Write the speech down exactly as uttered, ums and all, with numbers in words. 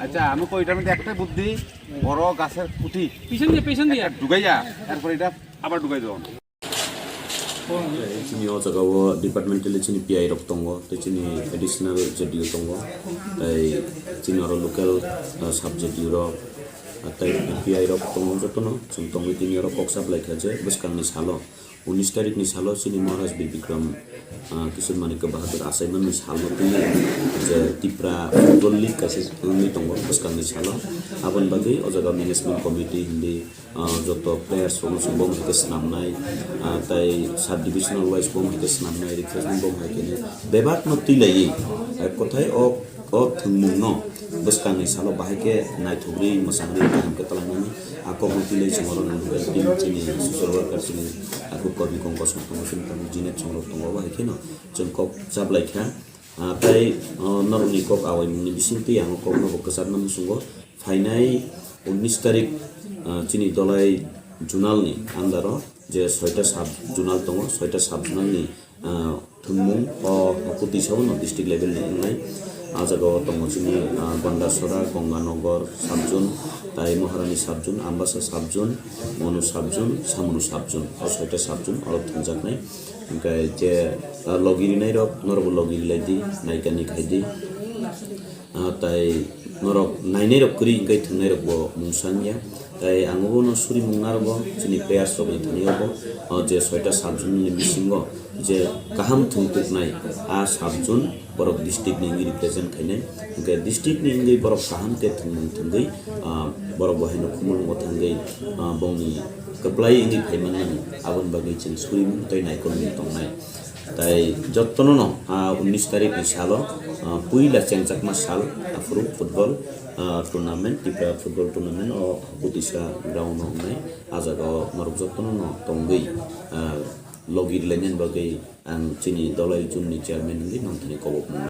আচ্ছা, আমি কই, এটার মধ্যে একটাই বুদ্ধি, বড় গাছের খুঁটি পিছন দিয়ে, পিছন দিয়ে। একটা ঢুকাইয়া, এরপর এটা আবার ঢুকাই দেওয়া। Chini o jaga o departmentally chini P I rok tongo, tei chini additional Z D O tongo, tei chini oro local, ah, sub Z D O rok, ah, tei P I rok tongo, jotono chwng tongwi tini oro kok chap lai kha je bwskangni salo, unis tarikni salo chini Maharaj Bir Bikram, ah, Kishore Manikya Bahadur achaimani salno twi je Tipra Football League kaisa wngwi tongo bwskangni salo. Aboni bagwi o jaga management committee hindi, ah, joto players rokno chwng bo hai khe swnamnai, ah, tei sub divisional wise bo hai khe swnamnai, recruitment bo hai khe bebak no twi laiwi, ah, kothai o, o thwngmung no bwskangni salo bahai khe naithok rwi, mwchang rwi, kaham khe twlangnani a kok no twi lai chwng oro nang team chini social worker chini, ah, kok kormi kong kosong tongo, chini tamo Jinet chwng rok tongo, bahai kheno chwng kok chap lai kha. Ah, tei, ah, norokni kok awaimungni bisingtwi ang o kokno bo kwchakna muchungo. Phainai unis tarik, ah, chini Dolai zonalni under o je soita sub zonal tongo, soita sub zonalni, ah, thwngmung o hokutwi sabo no district levelni wngnai. Ah, jaga o tongo chini, ah, Gondasora, Gonganagar sub zone, tai Maharani sub zone, Ambasa sub zone, Monu sub zone, Samunu sub zone, o soita sub zone oro thwngjaknai. Hwnkhe je, ah, logi rinairok, norokbo logi rilai di, naikani khai di. Ah, tai norok nainairok kwrwi hwnkhe thwngnairokbo mungsa wngya. Tai ang bono surimung narwgo chini players rokni thani bo, ah, je soita sub zone ni bisingo je kaham thwngtuknai, ah, sub zone borok district ni wngwi represent khainai. Hwnkhe district ni wngwi borok kaham khe thwngmung thwngwi, ah, borok bo haino khumulwngo thangwi, ah, bongni kwplai wngwi phai mannani, aboni bagwi chwng surimung tei naikolmung tongnai. Tai jotono no, ah, unis tarik ni salo, ah, puila chengjakma sal, aphuru football, ah, tournament, Tripura football tournament o Kutisa ground o wngnai. Ah jaga o norok jotono no tongwi, ah, logi rwlainani bagwi ang chini Dolai zone ni chairman wngwi nongthani kobokmung.